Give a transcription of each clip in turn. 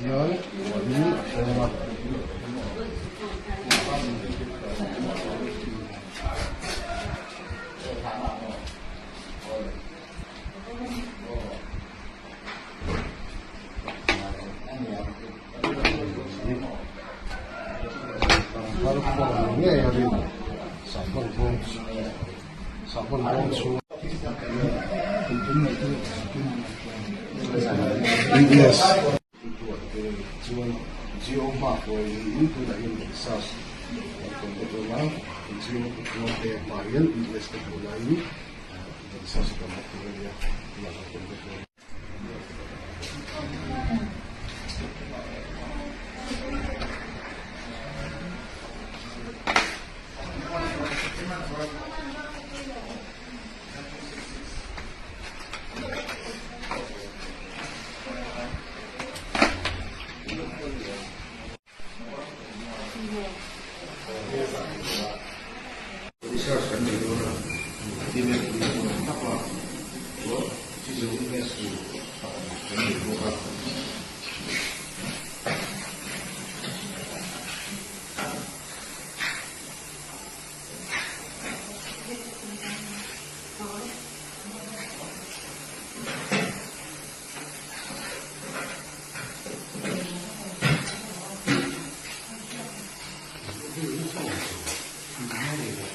hian kuahin a hreng a. Tlangval khawm ni ngei a rin sahbawn bawm sahbawn bawm chhung ES chuan Jio hma huai niin tunah hian Texas kan tawn bawk awm a Jio te hma hian ES te hmuh laiin Texas a tam bawk tur a nia tunah kan tawn bawk awm. Research kan nei dawn a, email pui a hmun thlap a, chuan chizo email tur kan nei bawk a.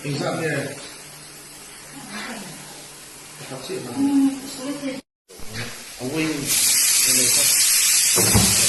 Engzat nge? Pakhat chiah hman. A wing ka nei kha.